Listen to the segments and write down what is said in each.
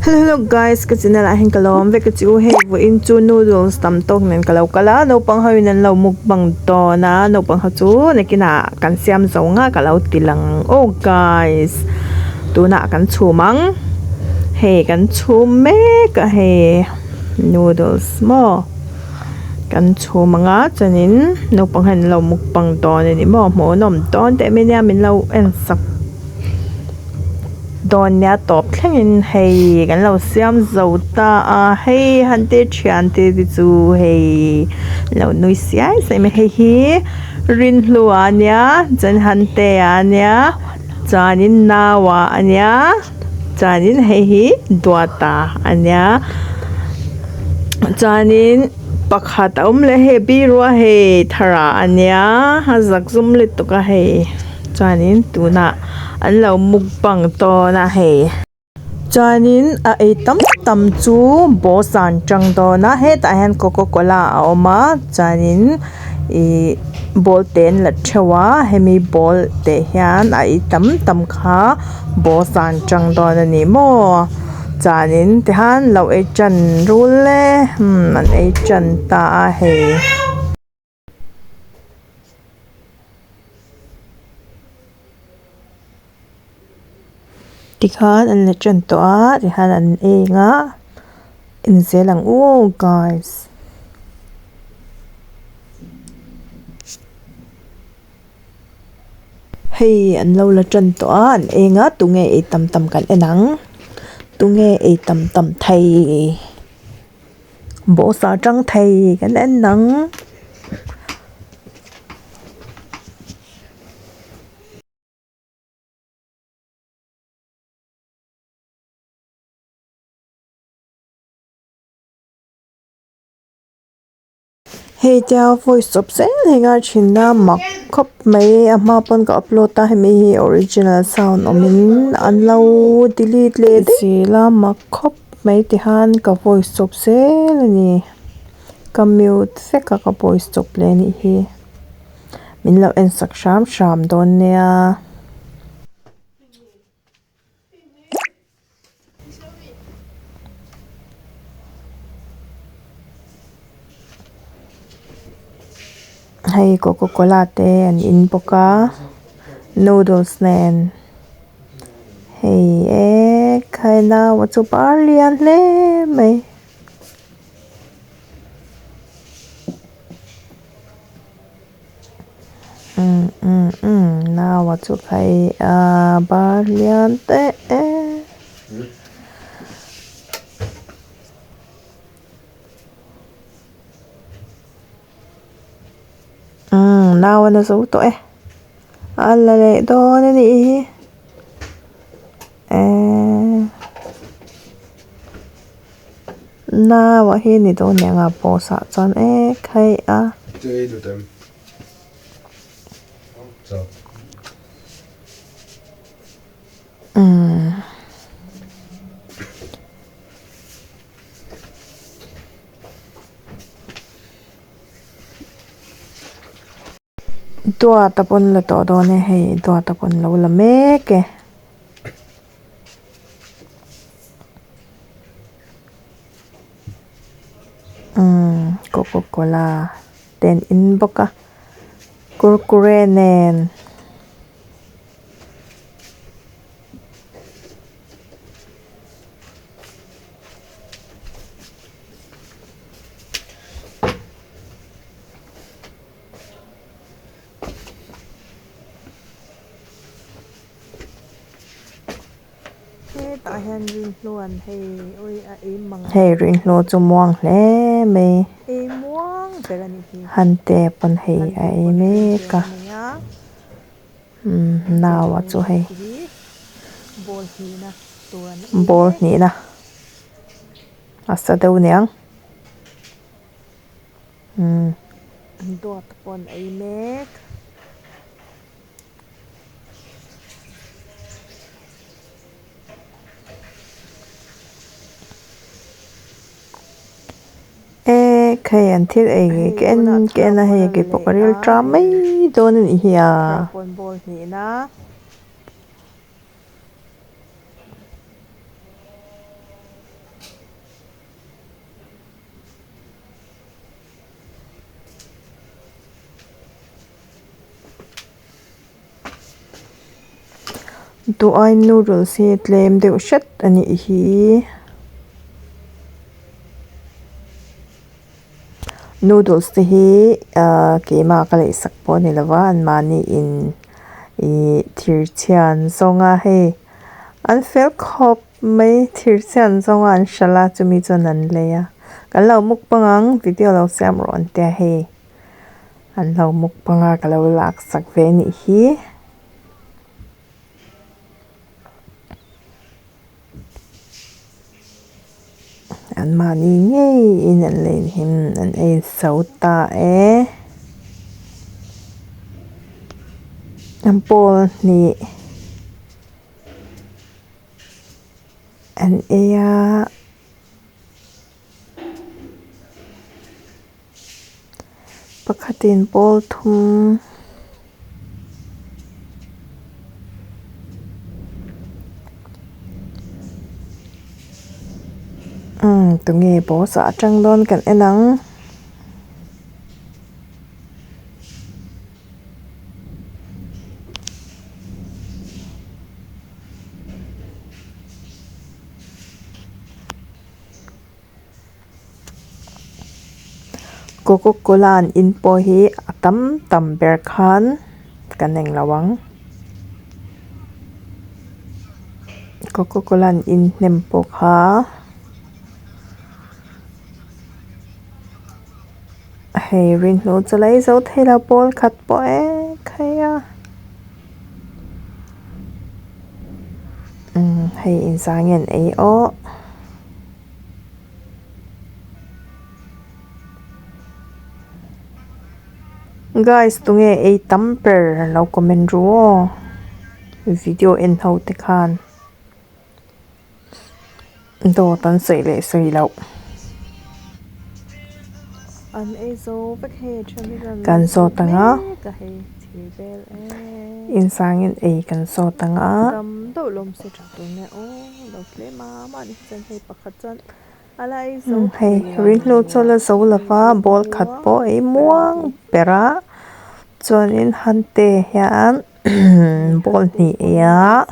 Hello hello guys ka channel ah hian ka lo awm vek a chu hei vawiin chu noodles tam tawk nen ka lo kal a naupang ho in an lo mukbang dawn a naupang ho chu nakinah kan siam zo nga ka lo ti lang ang aw guys tunah kan chhum ang hei kan chhum mek a hei noodles maw kan chhum ang a chuanin naupang hian an lo mukbang dawn a ni maw hmuhnawm dawn teh mai nia min lo en sak. Dawn nia tawp thlengin hei kan lo siam zo ta a hei han te thian te te chu hei lo nui siai siai mai hei hi Rinhlua a nia chuan Hantea a nia chuanin Naua a nia chuanin hei hi Duata a nia chuanin pakhat a awm leh hei Birua hei Thara a nia a zakzum lutuk a hei. Chuanin tunah an lo mukbang dawn a hei. Chuanin a ei tam tam chu boss ah an tang dawn a hetah hian coca cola a awm a chuanin ihh ball te an la theuh a hemi ball te hian a ei tam tam kha boss ah an tang dawn a ni maw chuanin tikhan lo ei tan rul e umm an ei tan ta a hei. Tikhan an la tan tawh a tikhan an eng a en zel ang u aw guys. Hei an lo la tan tawh a an eng a tunge ei tam tam kan en ang tunge ei tam tam thei. Bawhsa tang thei kan en ang. Hei tia voice chawp zel hi ngai thin a mak khawp mai a hma pawn ka upload a hemi hi original sound awmin an lo delete leh daih zel a mak khawp. Mai ti khan ka voice chawp zel a ni ka mute vek a ka voice chawp leh anih hi min lo en sak hram hram dawn nia. Hei coca cola te an in bawk a noodles nen. Hei e khai nau a chu par lian hle mai. Umm umm umm nau a chu khai a bar lian teh e. Umm nau a na zo tawh e a la leh dawn a nih hi eee nau ah hi ni dawn nia nga boss ah chuan e khai a. Umm. Duata pawn la tawh dawn e hei duata pawn lo la mek e. Umm coca cola te an in bawk a kurkure nen. Hetah hian rinhluan hei ui a ei mang Hei rinhlu chu muang hle mai ei muang ber a nih hi han te pawn hei han a te ei pawn ei mek tur a a nei a umm nau a chu hei ball hnihna tur an ei ball mek hnihna a sa deuh niang umm. Duat pawn ei mek. E khai an thil ei Hei ka en tunah ka en a thara hei pawn a keipawh ka leh ril a ṭam mai hei dawn a nih hi a. Thara pawn ball hnihna. Duh aiin noodles hi tlem deuh hret a nih hi. Noodles te hi ahh keimah ka leisak pawh a ni lo va anmahni in ihh thir chhian zawng a hei an fel khawp mai thir chhian zawng a an hralh a chumi chuan an lei a kan lo mukbang ang video lo siam rawh an tia hei an lo mukbang a ka lo laksak ve a nih hi. An mahni ngeiin an lei him an ei zo ta e. An pawl hnih an ei a. Pakhatin pawl thum umm tunge boss ah atang dawn kan en ang. Coca cola an in pawh hi a tam tam ber khan kan englo ang coca cola an in hnem pawh kha hei rinhnu chu la ei zo thei lo pawl khat pawh e khai a umm hei inzah nge an ei awh. Guys tunge ei tam ber lo comment ru aw video en ho te khan dawt an sawi leh sawi loh kan zawt ang a insangin ei kan zawt ang a. Hei rinhnu chu la zo lova ball khat pawh ei muang ber a chuanin hante hian ball hnih ei a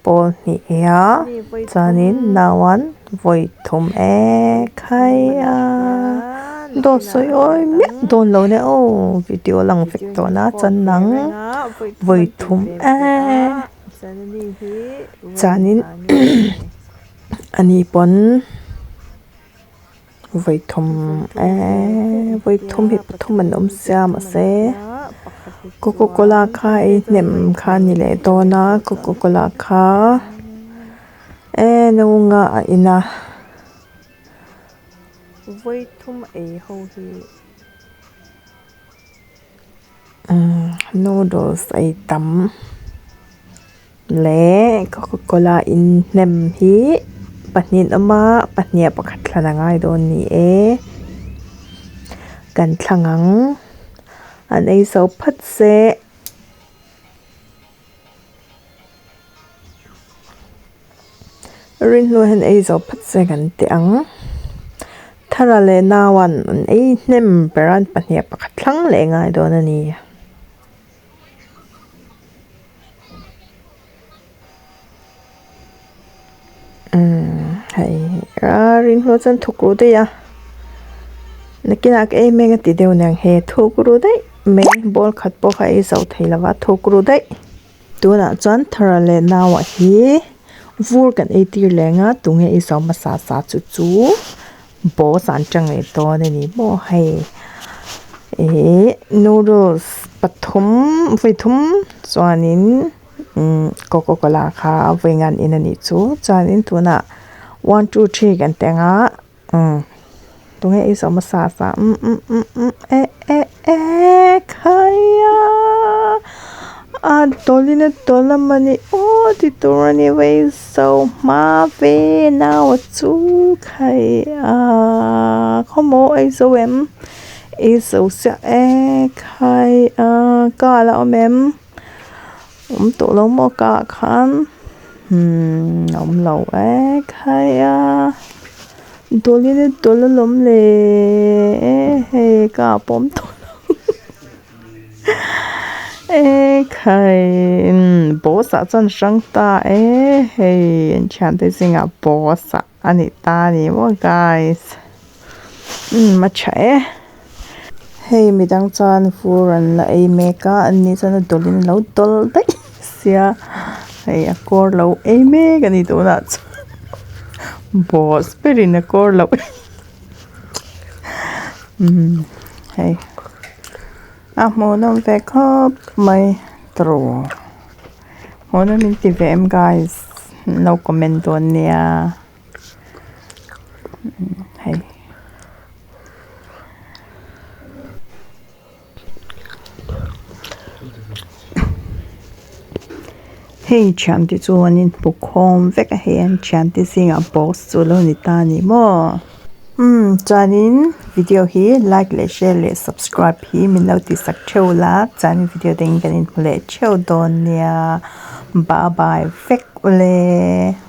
ball hnih ei a chuanin nauan vawi thum e khai a dawt sawi awi miah dawn lo nia aw video a lang vek tawh na chuan nang vawi thum e. Chuanin ani pawn vawi thum eeee vawi thum hi pathum an awm sia mahse coca cola kha ei hnem kha a ni leh dawn a coca cola kha eee no nga a in a. Noodles ei tam leh coca cola in hnem hi pahnih an awm a pahnih ah pakhat thlan a ngai dawn a ni e kan thlang ang an ei zo phat se. Rinhnu hian ei zo phat se kan ti ang Thara leh Nauan an ei hnem ber a pahnih ah pakhat thlang leh ngai dawn a ni. Umm hei a rinhnu chuan thuk ru daih a nakinah ka ei mai ang a ti deuh aniang he thuk ru daih mai ball khat pawh kha ei zo thei lo va thuk ru daih. Tunah chuan Thara leh Naua hi vur kan ei tir leng a tunge i zo hmasa sa chu chu boss an tang leh dawn a ni maw hei ih noodles pathum vawi thum chuanin umm coca cola kha vawi ngan in a nih chu chuanin tunah one two three kan ti ang a. Umm tunge i zawh hmasa sa umm umm umm umm eh eh eh khai a a dawlin a dawl a mawni aw ti tur a ni vei zo hma ve nau a chu khai a khawmaw ei zo em ei zo chiah e khai a car a awm em awm tawh lo maw car ah khan umm a awm lo e khai a dawlin a dawl alawm le hei car pawh a awm tawh lo. Ekhai imm boss ah chuan hrang ta e hei an thiante zingah boss ah a ni ta a ni maw guys umm a tha e hei midang chuan fur an la ei mek a an ni chuan a dawlh in a lo dawlh daih sia hei a kawr lo ei mek a ni tunah chuan boss berin a kawr lo ei umm hei. A hmuhnawm ve khawp mai tawh hmuhnawm in ti ve em guys an lo comment dawn nia hei. Hei thiante chu an inhmu khawm vek a hei an thiante zingah boss chu a lo ni ta a ni maw. Umm chuanin video hi like leh share leh subscribe hi min lo tih sak theuh la chuan video dangin kan inhmu leh theuh dawn nia bye bye vek ule.